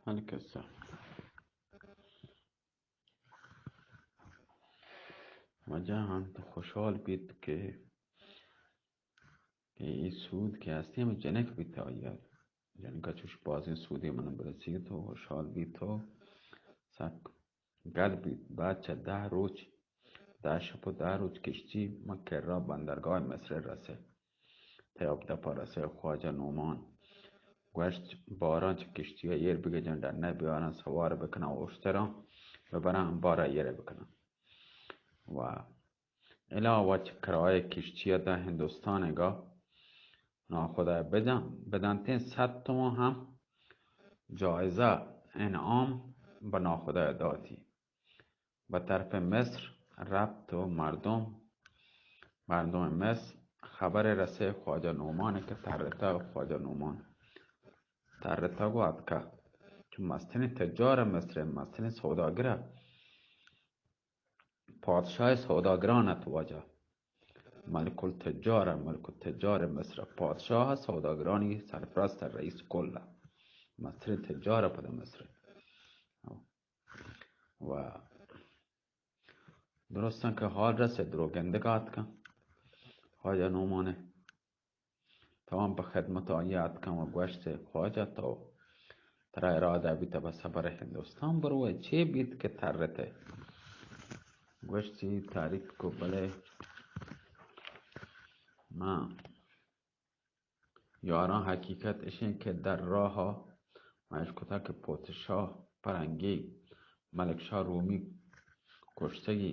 کسہ. واجہ انت خوشحال بیت کہ، کہ اے سود کہ ہستی ہمے جنک بیت آئی ءَ. جنک ءَ چوش بازیں سودے من برسیت و خوشحال بیت و سک گل بیت. بعد چہ دہ روچ، دہ شپ و دہ روچ کشتی من کرا بندرگاہ مصر رسے. تیاب دپا رسے خواجہ نعمان گوشت، باراں چہ کشتی ءَ ایر بگجن، ڈنہ بیاراں، سوار بکناں، اشتراں ببراں، بارا ایر بکناں. و علاوہ چہ کرایہ کشتی ءَ داں ہندوستان ءَ گا ناخدا بداں، بدانتیں صد تومن ہم جائزہ انعام بہ ناخدا داتی. بہ طرف مصر رپت و مردم، مردم مصر خبر رسے خواجہ نعمان کہ ترتہ، خواجہ نعمان ترتہ گو اتکہ. چو مستریں تجار مصر، مستریں سوداگر، پادشاہ سوداگران ات واجہ. ملک التجار، ملک التجار مصر، پادشاہ سوداگرانی سرپرست، رئیس کل. مستریں تجار پد مصر. و درستاں کہ حال رسے، درو گندگ اتکاں خواجہ نعمانے. تمام پہ خدمت آئی اتکاں و گوشت، خواجہ تو، ترا ارادہ بیت بہ سفر ہندوستان بروئے، چے بیت کہ ترتے؟ گوشتی، تعریف کو، بلے ما یاراں، حقیقت اشیں کہ در راہ ما اشکتا کہ پادشاہ پرنگی، ملک شاہ رومی کشتگی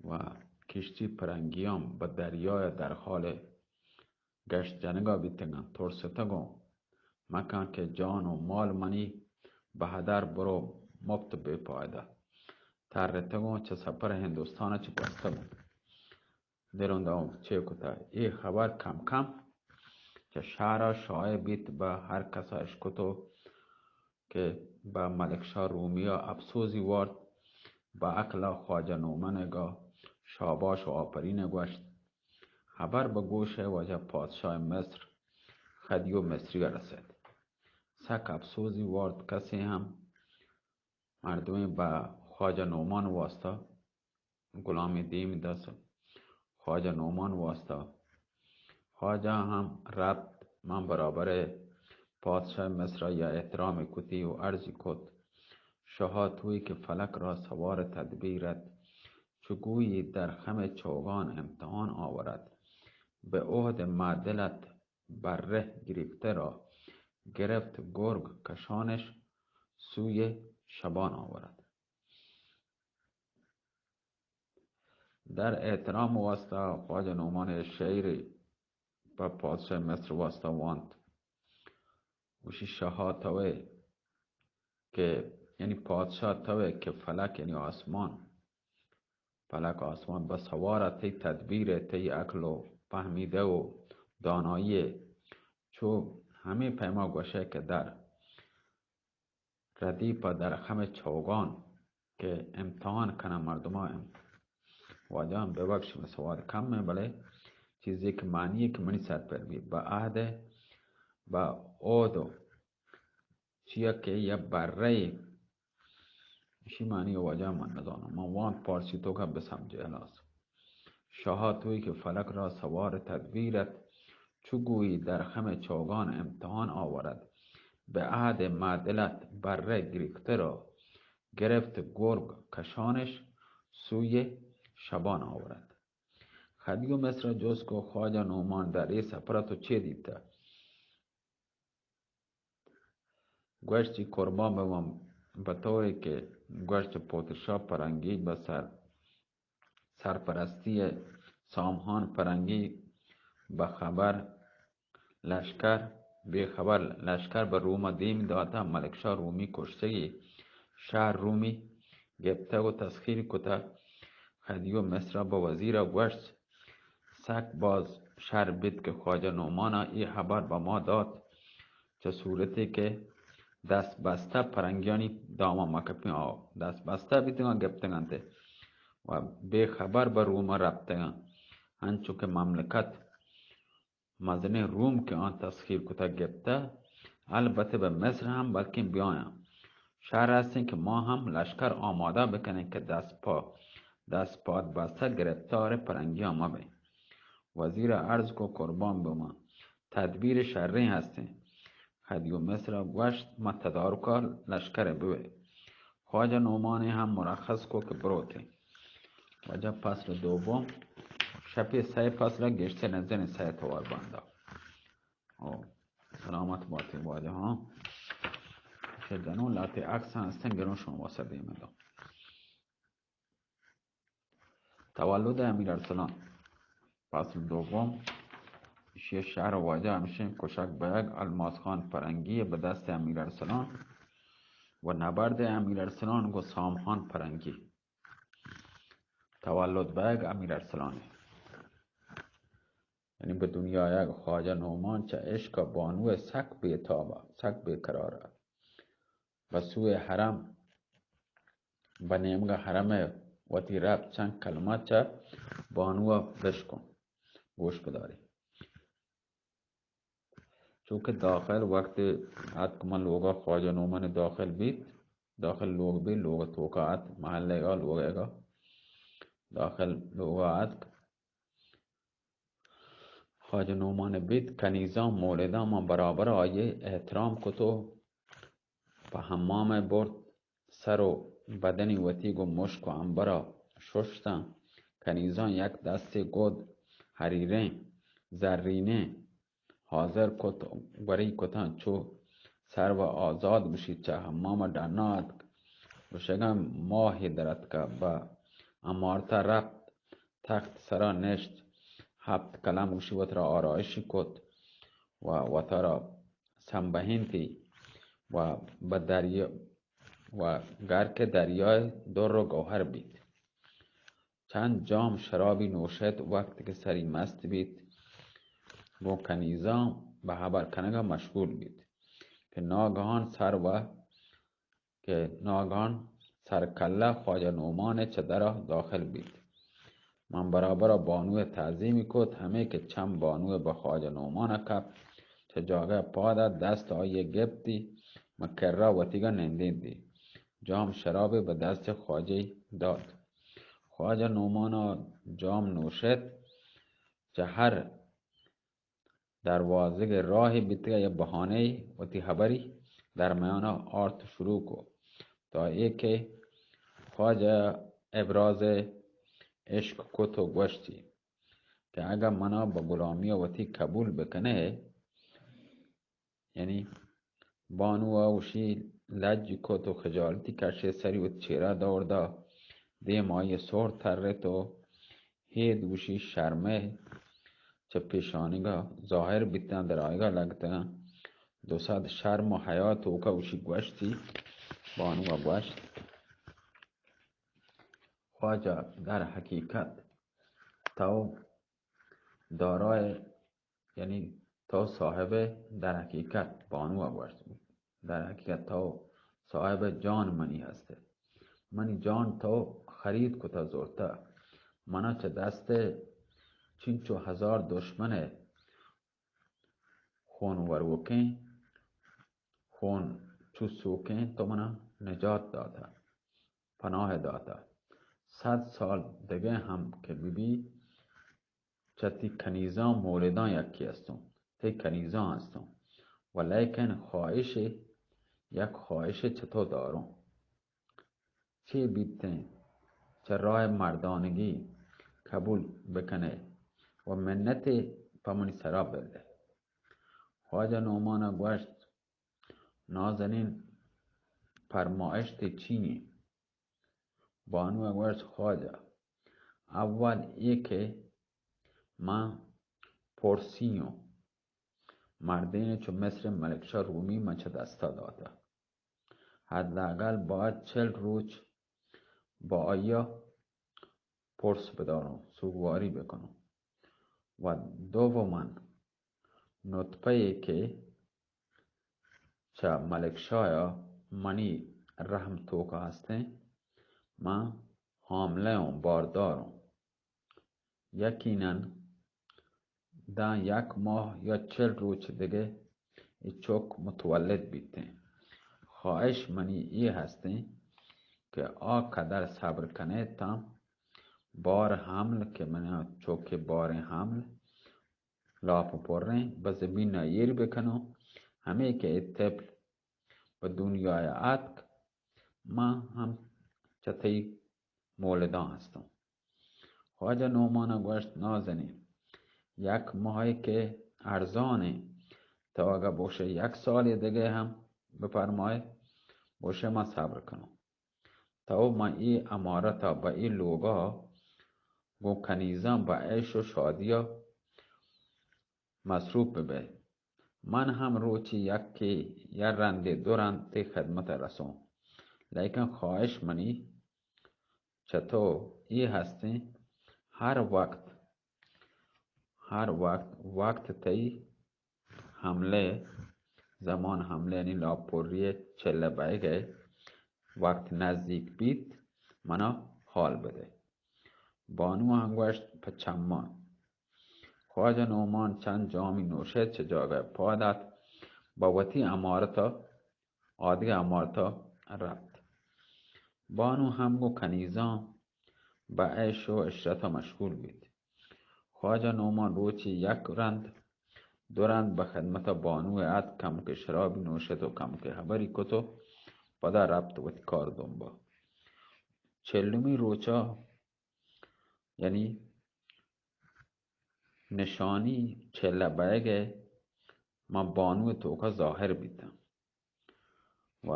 و کشتی پرنگیاں بہ دریای در حال گشت جنگا بیتگاں. ترستگوں مکن کہ جان و مال منی بہ ہدر برو مپت بے پائدہ. ترتگوں چہ سفر ہندوستان چہ گوستگوں. دلوں داں چے کتا، اے خبر کم کم چہ شہرا شائع بیت، بہ ہر کسا اشکتو کہ بہ ملک شاہ رومیا افسوزی وارت. بہ عقلا خواجہ نعمانگا شاباش و آپرین گوشت. خبر بہ گوش واجہ پادشاہ مصر خدیو مصریا رسید. سک افسوزی وارت، کسے ہم مردمے بہ خواجہ نعمان واسطہ غلامی دیم دست خواجہ نعمان واسطہ. خواجہ ہم رپت، من برابر پادشاہ مصر یا احترام کتی و عرضی کت، شہا توئی کہ فلک را سوار تدبیر ات، چو گویی در خم چوگان امتحان آورد. به عهد معدلت بره گریخته را، گرفت گرگ کشانش سوی شبان آورد. در احترام واسطہ خواجہ نعمان شعری پہ پادشاہ مصر واسطہ وانت. گوشی، شہا توئے کہ، یعنی پادشاہ توئے کہ فلک، یعنی آسمان، فلک آسمان بہ سوار ات، تئی تدبیر ء، تئی عقل و پہمیدہ و دانائی ء، چو ہمے پیما گوشئے کہ در ردیپ ء در خم چوگان کہ امتحان کناں مردماں. ام-، واجہ ببخش، مئے سواد کم ء، بلے چیزے کہ معنی ء کہ منی سر پر بیت، بہ عہد ء، بہ عہد و چیا کہ یک برے، اشی معنی واجہ من نزاناں، من وانت پارسی توکا بسمجے ہلاس. شاہا توئی کہ فلک را سوار تدبیر ات، چو گویی در خم چوگان امتحان آورد. به عهد معدلت بره گریخته را، گرفت گرگ کشانش سوی شبان آورد. خدیو مصر جست کو، خواجہ نعمان، در اے سفر تو چے دیتہ؟ گوشتی، قربان بباں، بطوری کہ گوشت پادشاہ پرنگی بہ سر، سرپرستی سامہان پرنگی بہ خبر لشکر، بے خبر لشکر بہ روما دیم داتہ، ملک شاہ رومی کشتگی، شہر رومی گپتگ و تسخیر کتگ. خدیو مصرا بہ وزیرا گوشت، سک باز شر بیت کہ خواجہ نعمانا اے خبر بہ ما دات، چہ صورتے کہ دست بستہ پرنگیانی داما ما کپیں. آ، دست بستہ بیتگاں، گپتگانتے و بے خبر بہ روما رپتگاں، انچو کہ مملکت مزنیں روم کہ آں تسخیر کتگ گپتہ، البتہ بہ مصر ہم بلکیں بیایاں۔ شر استیں کہ ما ہم لشکر آمادہ بکنیں کہ دست پا، دست پاد بستہ گرفتار پرنگیاں مبیں۔ وزیر ءَ عرض کو قربان بہ من، تدبیر شریں ہستیں۔ خدیو مصر ءَ گوشت، ما تدارکا لشکر بوے۔ خواجہ نعمان ہم مرخص کو کہ بروتیں۔ واجہ فصل دوم، شپی سئے فصل ءَ گیشتر نزن سئے توار بندا۔ او، سلامت باتی واجہ ہاں۔ شہ جنوں لاتے عکس ہستن گروں شما واسطہ دیم دو۔ تولد امیر ارسلان، فصل دوم، شی شہر واجہ ہمشیں کشک بیگ الماس خان پرنگی بہ دست امیر ارسلان و نبرد امیر ارسلان گو سام خان پرنگی۔ تولد بیگ امیر ارسلان، یعنی بہ دنیا آیگ خواجہ نعمان چہ عشق بانو سک بے تاب، سک بے قرار۔ بہ سوئے حرم، بہ نیمگا حرم ءَ وتی رب چند کلمہ چہ بانو ءَ بشکن، گوش بداری۔ چونکہ داخل وقت اتک من لوگا خواجہ نعمان داخل بیت، داخل لوگ بیت، لوگ توکا ات، محلے گا، لوگ گا، داخل لوگا اتک۔ خواجہ نعمان بیت، کنیزاں مولداں من برابر آئی احترام کتو پہ حمام ءَ برت، سر و بدنی وتی گوں مشک و عنبر ءَ ششتاں۔ کنیزاں یک دستے گد حریریں، زرینیں حاضر کت، گوری کتاں، چو سرو آزاد گوشی چہ حمام ءَ ڈنا اتک۔ گوشگاں ماہے دراتکا بہ امارتا رپت، تخت سرا نشت، ہپت کلم گوشی وترا آرائشی کت و وتارا سمبہینتی و بہ دریا و گرک دریائے در و گوہر بیت۔ چند جام شرابی نوشت، وقت کہ سری مست بیت، گوں کنیزاں بہ ہبر کنگا مشغول بیت کہ ناگہان سر و کہ ناگہان سرکلہ خواجہ نعمان چہ درا داخل بیت۔ من برابرا بانوئے تعظیمی کت، ہمے کہ چم بانوئے بہ خواجہ نعمانا کپت، چہ جاگہ پاد ات، دست آئیے گپتی، من کرا وتیگا نندینتی۔ جام شرابے بہ دست خواجہی دات۔ خواجہ نعمانا جام نوشت، چہ ہر دروازگ راہے بیتگا یا بہانہے وتی ہبری درمیانا آرت شروع کو، تا اے کہ خواجہ ابراز عشق کت و گوشتی کہ اگہ منا بہ غلامی وتی قبول بکنئے، یعنی بانو ءَ گوشی لج کت و خجالتی کشے، سری وتی چیرا دور دا، دیم آئی سہر ترت و ہید گوشی شرمے چہ پیشانیگا ظاہر بیتاں، در آیگا لگتگاں۔ دو سد شرم و حیا توکا گوشی گوشتی، بانو ءَ گوشت، خواجہ، در حقیقت تو دارائے یعنی تو صاحب، در حقیقت بانو ءَ گوشت، در حقیقت تو صاحب جان منی ہستے۔ منی جان تو خرید کتا زرتا۔ منا چہ دست چنچو ہزار دشمن خون وروکیں، خون چوسوکیں تو منا نجات داتا، پناہ داتا۔ صد سال دگہ ہم کہ ببی، چہ تئی کنیزاں مولداں یکے استوں، تئی کنیزاں استوں، و لیکن خواہشے، یک خواہشے چہ تو داروں۔ چے بیتیں چہ راہ مردانگی قبول بکنئے و منتے پہ منی سرا بدئے۔ خواجہ نعمانا گوشت، نازنین، پرمائش تئی چی ایں؟ بانو ءَ گوشت، خواجہ، اول اے کہ من پرسی اوں، مردینے چو مصر ملک شاہ رومی من چہ دستا داتہ۔ حداقل باید چل روچ با آیا پرس بداروں، سوگواری بکنوں۔ و دوماً نطفہ ای کہ چہ ملک شاہ ءَ منی رحم توکا ہستیں، من حاملہ اوں، باردار اوں۔ یقیناً داں یک ماہ یا چل روچ دگہ اے چک متولد بیتیں۔ خواہش منی اے ہستیں کہ آ قدر صبر کنے تاں بار حمل کہ منی چک بار حمل لاپ پریں بہ زمین ایر بکنوں، ہمے کہ اے طفل بہ دنیا اتک، من ہم چہ تئی مولداں ہستوں۔ خواجہ نعمان ءَ گوشت، نازنین، یک ماہے کہ ارزان انت، تو اگہ بوشے یک سالے دگہ ہم بپرمائے، بوشے من صبر کنوں۔ تو من اے امارت ءَ بہ اے لوگ ءَ گوں کنیزاں بہ عیش و شادی ءَ مصروف بہ بئے۔ من ہم روچے یکے یا رندے دو رند تئی خدمت ءَ رسوں، لیکن خواہش منی چہ تو اے ہستیں، ہر وقت، ہر وقت، وقت تئی حملے، زمان حملے یعنی لاپوری چلہ بئیگ ءِ وقت نزدیک بیت، منا حال بدے۔ بانو ہم گوشت، پہ چماں۔ خواجہ نعمان چند جامی نوشت، چہ جاگہ پاد ات، بہ وتی امارت ءَ، آدگہ امارت ءَ رپت۔ بانو ہم گوں کنیزاں بہ عیش و عشرت ءَ مشغول بیت۔ خواجہ نعمان روچے یک رند، دو رند بہ خدمت ءَ بانو ءَ ات، کمکے شرابی نوشت و کمکے ہبری کت و پدا رپت وتی کار دنبا۔ چلمی روچا یعنی نشانی چلہ بئیگ ءِ ماں بانو ءِ توکا ظاہر بیتاں و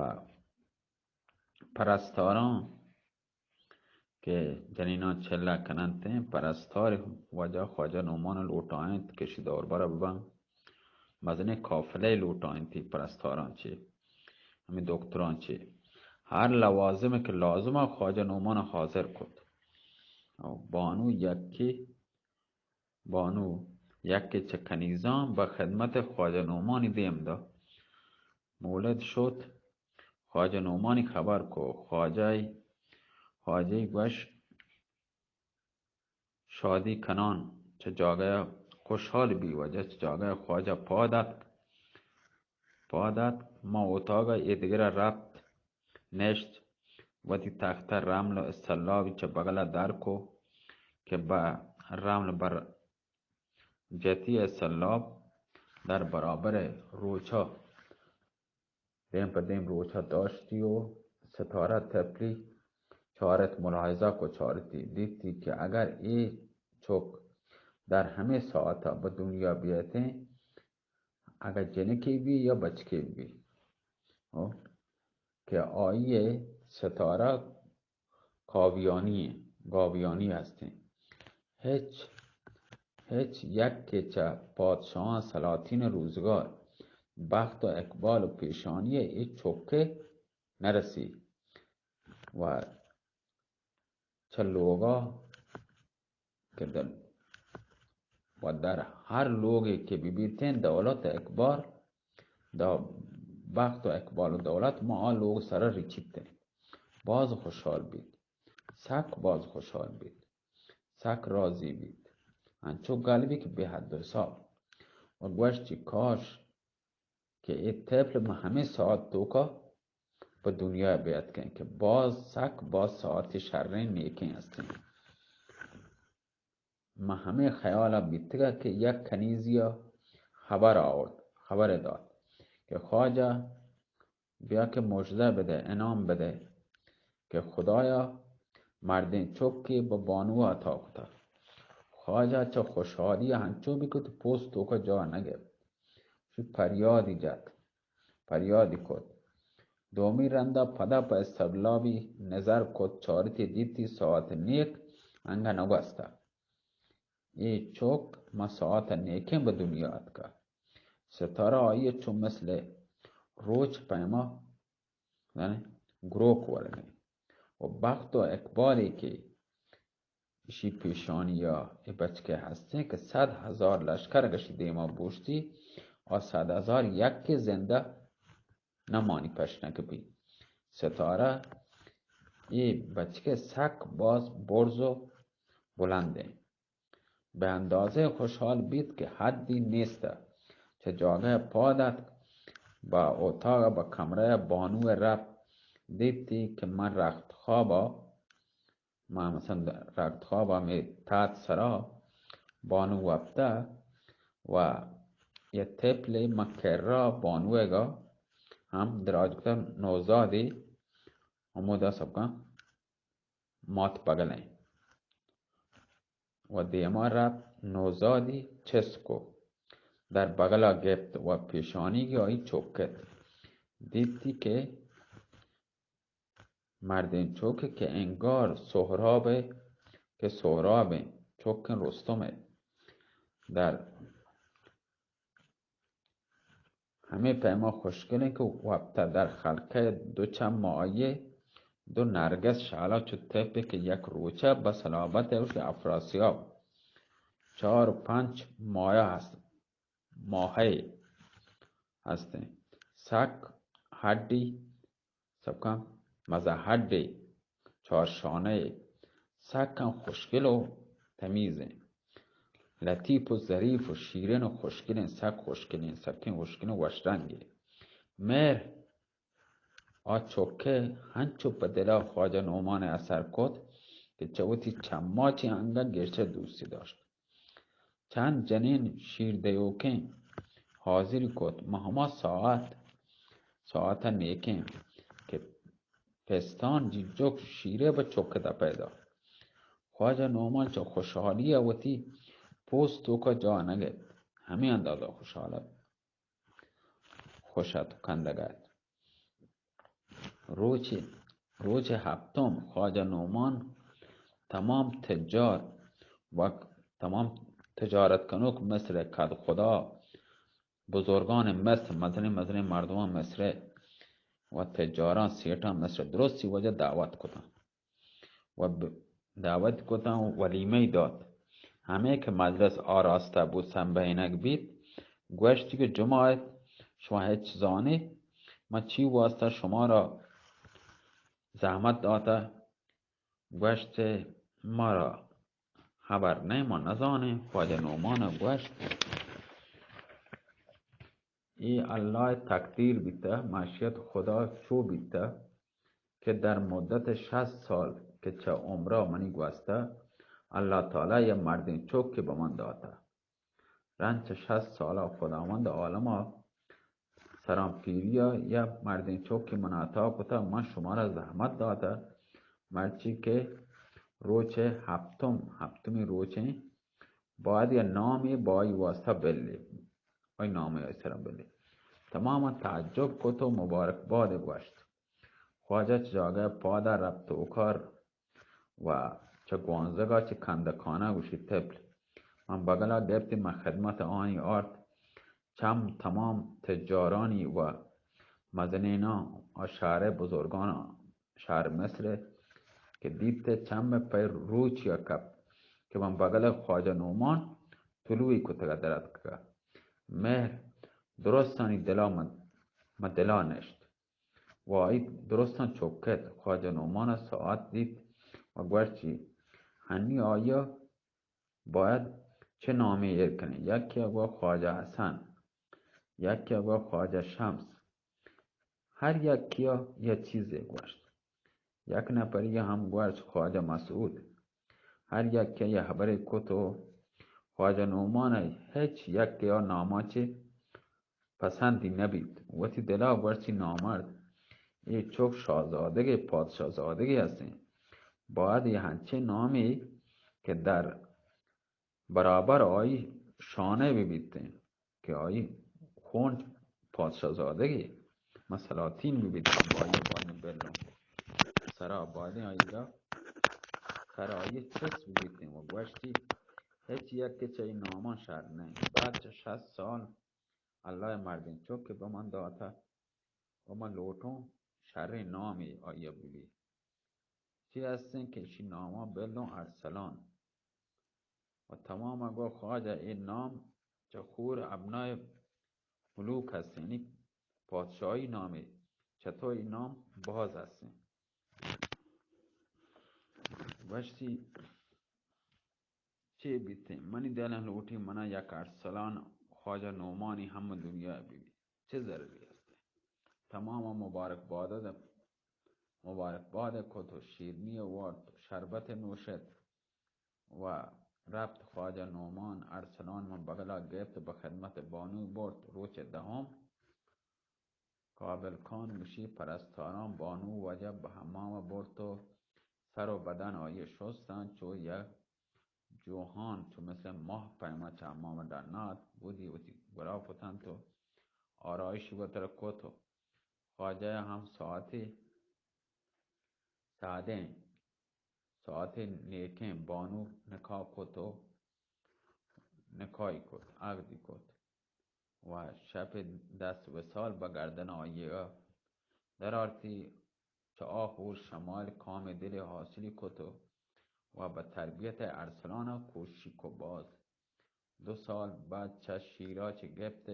پرستاراں کہ جنیناں چلہ کننت، پرستار واجہ خواجہ نعمان ءَ لوٹائینت کہ شی دوربر ءَ ببن، مزنیں قافلہ لوٹائینتی پرستاراں چے، ہمیں دکتراں چے، ہر لوازم کہ لازم ءَ خواجہ نعمان ءَ حاضر کت۔ او بانو یکے، بانو یکے چہ کنیزاں بہ خدمت خواجہ نعمانی دیم دا۔ مولد شت، خواجہ نعمانی خبر کو، خواجہ، خواجہ گوش، شادی کنان چہ جاگہ خوشحال بی، واجہ چہ جاگہ خواجہ پاد اتک، پاد اتک، ما اتاگا ایدگرا رپت، نشت، وتی تختہ رمل و سلابی چہ بغلا در کو کہ بہ رمل بر جتی ء سلاب در برابر ء روچا دیم پہ دیم روچا داشتی و ستارہ تپلی چارت، ملاحظہ کو چارتی، دیتی کہ اگر اے چک در ہمے ساعتا بہ دنیا بیتیں، اگر جنکے بی یا بچکے بی، ہو، کہ آئی ء ستارہ کاویانی ایں، گاویانی ہستیں۔ ہچ، ہچ یک کہ چہ پادشاہاں سلاطین روزگار بخت و اقبال و پیشانی ء اے چک ء نرسی و چہ لوگا کہ دل و در ہر لوگے کہ ببیتیں دولت اقبال دا بخت و اقبال و دولت ما آ لوگ سرا رچیتیں۔ باز خوشحال بیت، سک باز خوشحال بیت، سک راضی بیت، انچو گل بیت کہ بے حد و حساب۔ و گوشت چی کاش کہ اے طفل مہ ہمے ساعت توکا پہ دنیا بیاتکیں کہ باز سک باز ساعت شریں نیکیں ہستیں۔ من ہمے خیال ء بیتگ کہ یک کنیزی ء خبر آورت، خبر دات کہ خواجہ بیا کہ مژدہ بدے، انعام بدے کہ خدایا مردیں چکے بہ بانو عطا کتہ۔ خواجہ چہ خوشحالی ء ہنچو بکت پوست توکا جا نہ گپت۔ چو پریادی جت، پریادی کت۔ دومی رندا پدا پہ استبلابی نظر کت، چارتی دیتی ساعت نیک انگہ نگوستہ۔ اے چک ما ساعت نیکیں بہ دنیا اتکہ۔ ستارہ آئی چو مثل روچ پیما یعنی گروک ورگیں و بخت و اقبالے کہ اشی پیشانی ء اے بچکے ہستیں کہ صد ہزار لشکر گشی دیما بوشتی، آ صد ہزار یکے زندہ نمانی پشنک بی۔ ستارہ اے بچکے سک باز برز و بلندیں۔ بہ اندازہ خوشحال بیت کہ حدی نیست۔ چہ جاگہ پاد اتک، با اتاق، با کمرہ بانو رفت، دیتی کہ من رخت خوابا، ما مثلاً رخت خوابا می تات سرا بانو وپتا و یه طفل من کرا بانوگا ہم دراج کتا، نوزادی ہمودا سبکاں مات بگلیں و دیما رفت، نوزادی چست کو، در بگلا گپت و پیشانیگی آئی چکت، دیتی کہ مردین چک کہ انگار سہراب، کہ سہرابیں چکیں رستم، در ہمے پیما خوشگلیں کہ وپتہ، در خلقہ دو چم آئی، دو نرگس شالا چو تپے کہ یک روچہ بہ سلابت اوشی افراسیاب چار و پنچ ماہ ہست، ماہے ہستیں، سک ہڈی سکاں مزہ ہڈے، چار شانہ، سکاں خوشگل و تمیزیں، لطیف و ظریف و شیرین و خوشگلیں، سک خوشگلیں، سکیں خوشگلیں، وش رنگے۔ مہر آ چکے ہنچو پہ دلا خواجہ نعمان اثر کت کہ چہ وتی چما چہ انگہ گیشتر دوستی داشت۔ چند جنین شیر دیوکیں حاضری کت، ماں ہما ساعت، ساعت نیکیں کہ پستان جی جک شیرے بہ چکتا پیدا۔ خواجہ نعمان چہ خوشحالی وتی پوست توکا جا نہ گپت، ہمے اندازہ خوشحال ات، خوش ات و کندگ ات۔ روچ، روچ ہپتم خواجہ نعمان تمام تجار و تمام تجارت کنوک مصر کدخدا، بزرگان مصر، مزنیں مزنیں مردمان مصر و تجاران، سیٹان مصر درستی وجہ دعوت کتاں و ب-، دعوت کتاں و ولیمہ دات۔ ہمے کہ مجلس آراستہ بوت، سمبہینگ بیت، گوشت کہ جماعت، شما ہچ زانے من چی واسطہ شما را زحمت داتہ؟ گوشت، مارا خبر نہ، ما نزانیں۔ خواجہ نعمان گوشت، اے اللہ تقدیر بیتہ، مشیت خدا چو بیتہ کہ در مدت شصت سال کہ چہ عمرا منی گوستہ، اللہ تعالی یہ مردین چک کہ بہ من داتہ۔ رند چہ شصت سالا خداوند عالما سران پیریا یا مردین چکے من عطا کتا، من شمارا زحمت داتا، مرچی کہ روچ ہپتم، ہپتمی روچیں، باید یا نامی بہ آئی واسطہ بلی، آئی نامی آئی سرا بلی۔ تماما تعجب کت و مبارکباد گوشت۔ خواجہ چہ جاگہ پادا رپت و کار و چہ گوانزگا چہ کندکانا گوشی، طفل، من بگلا گپتی، من خدمت آنی آرت، چم تمام تجارانی و مزنیناں و شہر بزرگاں، شہر مصر کہ دیت، چم پہ روچیا کپت کہ من بگل خواجہ نعمان طلوعی کتگا دراتکگا۔ مہر درستانی دلا من، من دلا نشت۔ و آئی درستاں چکت۔ خواجہ نعمان ء ساعت دیت و گوشت، چی ہنی آئی ء باید چہ نامے ایر کنیں؟ یکے ء گوشت خواجہ حسن، یکے ء گوشت خواجہ شمس، ہر یکے ء یک چیزے گوشت۔ یک نفری ء ہم گوشت خواجہ مسعود۔ ہر یکے ء یک ہبرے کت و خواجہ نعمان ء ہچ یکے ء ناما چہ پسندی نہ بیت۔ وتی دلا گوشت، چی نامرد، اے چک شاہزادگے، پادشاہ زادگے ہستیں، باید اے ہنچیں نامے کہ در برابر آئی شانہ بہ بیتیں، کہ آئی خون پادشاہ زادگے، من سلاطین بہ بیتیں، باید، باید بلوں سرا، باید آئی را سر آئی چست بہ بیتیں و گوشتی، ہچ یک کہ چہ اے نامان شر نہ۔ بعد چہ شصت سال اللہ ء مردین چک کہ بہ من داتہ و من لوٹوں شریں نامے آئی ء بہ بیت۔ چی ہستیں کہ اشی ناما بلوں ارسلان۔ و تمام ء گو خواجہ اے نام چہ خور ابنائے ملوک ہستیں، یعنی پادشاہی نامے، چہ تو اے نام باز ہستیں۔ گوشتی، چے بیتیں؟ منی دل ء لوٹی منا یک ارسلان خواجہ نعمانی ہم دنیا بہ بیت۔ چے ضروری ہستیں؟ تمام مبارک باد، مبارک باد کت و شیرنی وارت، شربت نوشت و رپت. خواجہ نعمان ارسلان من بغلا گپت، بہ خدمت بانو برت. روچ دہم کابل خان گوشی، پرستاراں بانو واجہ بہ حمام برت و سر و بدن آئی شستن، چو یک جوہان، چو مثل ماہ پیما چہ حمام ڈنات بودی، وتی گرا کتنت و آرائشی وتر کت و خواجہ ہم ساعتی سادیں، ساعتی نیکیں بانو نکاح کت و نکاحی کت، عقدی کت و شپ دست وصال بہ گردن آئیگا درآرتی. چہ آ ہور شمال کام دل حاصلی کت و بہ تربیت ارسلان کوشی کو باز. دو سال بعد چہ شیراز گپت،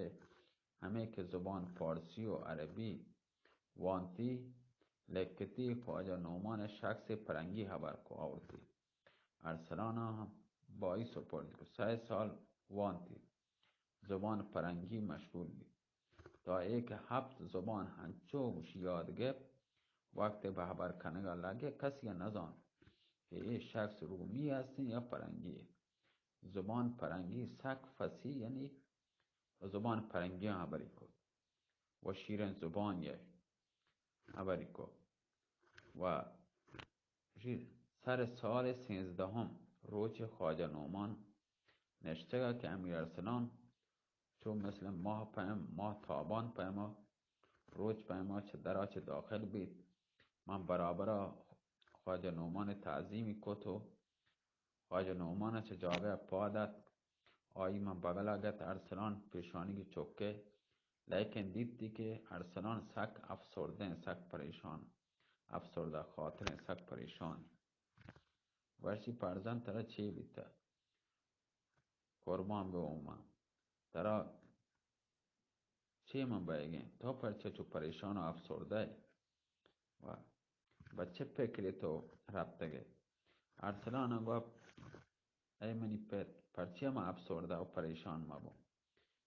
ہمے کہ زبان پارسی و عربی وانتی، لکھتی، خواجہ نعمان شخص پرنگی خبر کو آورتی. ارسلان ہم بائی سپرد کو. سئے سال وانتی، زبان پرنگی مشغول بی، تا اے کہ ہپت زبان ہنچو گوشی یاد گپت، وقت بہ خبر کنگا لگے، کسی نزان کہ اے شخص رومی ہستیں یا پرنگی. زبان پرنگی سک فصیح، یعنی زبان پرنگی ہبری کو و شیرین زبان یہ ہبری کو و سر سال سیزدہم روچ خواجہ نعمان نشتگا کہ امیر ارسلان چو مثل ماہ پیم، ماہ تابان پیما، روچ پیما چہ درا چہ داخل بیت. من برابرا خواجہ نعمان تعظیمی کت و خواجہ نعمان چہ جاگہ پاد اتک. آئی من بغلا گت، ارسلان پیشانی چکے، لیکن دیتی کہ ارسلان سک افسردیں، سک پریشان، افسردہ خاطریں، سک پریشان. گوشتی، پرزند، ترا چے بیتہ؟ قربان بہ اوما، ترا چے من بئیگیں؟ تو پرچہ چو پریشان و افسردہ ئے؟ و بہ چہ پکرے تو رپتگ ئے؟ ارسلان گوشت، اے منی پت، پرچہ من افسردہ و پریشان مبوں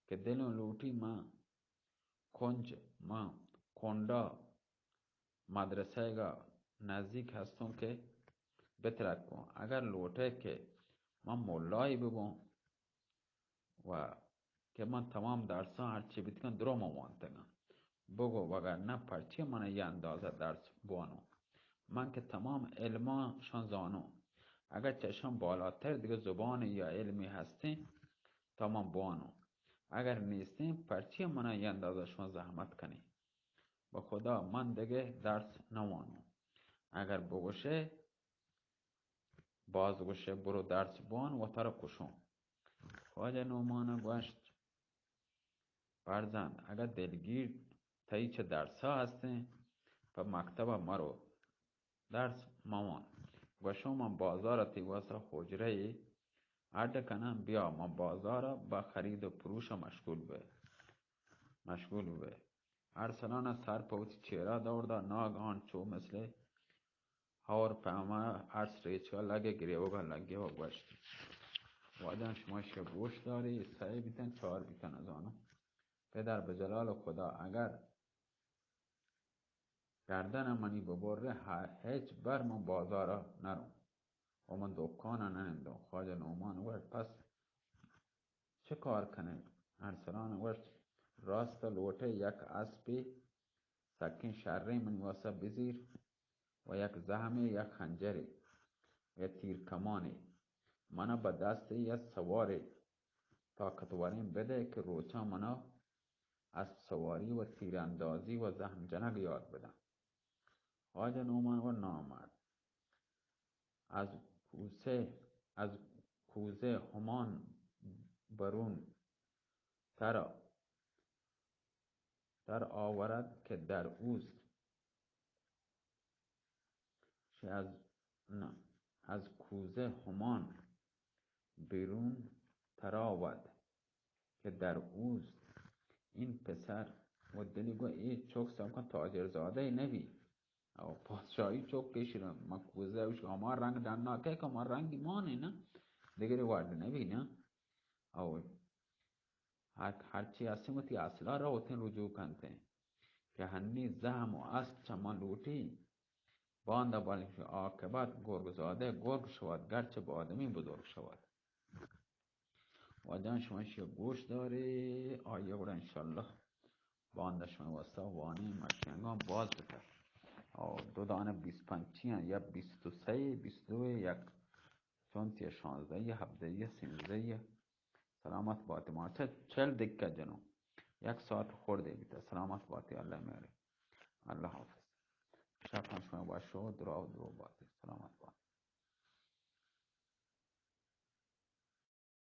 کہ دلوں لوٹی من کنج، من کنڈا مدرسہ گا نزیک ہستوں کہ بترکوں. اگر لوٹے کہ من ملائی ببوں و کہ من تمام درساں ہرچی بیتگاں درو من وانتگاں، بگو وگرنہ پرچی من ای اندازہ درس بوانوں؟ من کہ تمام علماں شان زانوں، اگر چشان بالاتر دیگہ زبان یا علمی ہستیں تا من بوانوں، اگر نیستیں پرچی من ای اندازہ شان زحمت کنی؟ بہ خدا من دگہ درس نوانوں. اگر بگوشے، باز گوشے، برو درس بوان و ترا کشوں. خواجہ نعمان گوشت، پرزند، اگر دلگیر تئی چہ درسا ہستیں، پہ مکتبا مرو، درس موان. گوشوں، من بازار تئی واسطہ حجرہ اڈ کناں، بیا من بازار بہ خرید و پروش مشغول بہ، مشغول بہ. ارسلان سر پہ وتی چہرہ دور دا، ناگہان چو مثل ہور پہ ہما ارس ریچگا لگے، گریوگا لگے و گوشت، واجہاں، شما اشیا گوش داری، سئے بیتن، چار بیتن، نزانوں. پدر بہ جلال خدا، اگر گردن منی ببرے، ہ-، ہچ بر من بازارا نروں و من دکانا ننندوں. خواجہ نعمان گوشت، پس چہ کار کنئے؟ ارسلان گوشت، راست لوٹئے یک اسپے سکیں شریں منی واسطہ بزیر و یک زہمے، یک خنجرے و یک تیر کمانے. منا بہ دست یک سوارے طاقتوریں بدئے کہ روچاں منا اسپ سواری و تیراندازی و زہم جنگ یاد بدن. خواجہ نعمان گوشت، نامرد، از کوسه، از کوزه همان برون ترا، تر آورد که در اوست. چه از، نه، از کوزه همان بیرون تراود که در اوست. این پسر و دلی گو ای چک سب کن تاجر زاده نبی. او پادشاہی چک کشیرن، من کوزه اوش ہما رنگ ڈنا کہ ہما رنگی مانے نا، دگرے وارد نبی نا. او ہر، ہرچی ہستیں وتی اصلا را وتیں رجوع کنتیں. کہ ہنی زہم و است چہ من لوٹی، باندا بلکہ عاقبت گرگ زادہ گرگ شود، گرچہ بادمی بزرگ شود۔ واجہاں شما ایشی گوش دارے، آئی گڑا انشاءاللہ باندا شما واسطہ وانی مشینگاں باز بکن۔ اور دو دانہ بیست پنچی ہیں، یا بیست و سہ، بیست و دو، یک چونتی شانزدہ، یا ہبدہ، یا سینزدہ۔ سلامت باتی، ما چہ چل دکہ جنو، یک ساعت خوردے بیتا۔ سلامت باتی، اللہ میرے، اللہ حافظ۔ شپاں شما وشو درا و درو باتی، سلامت باتی۔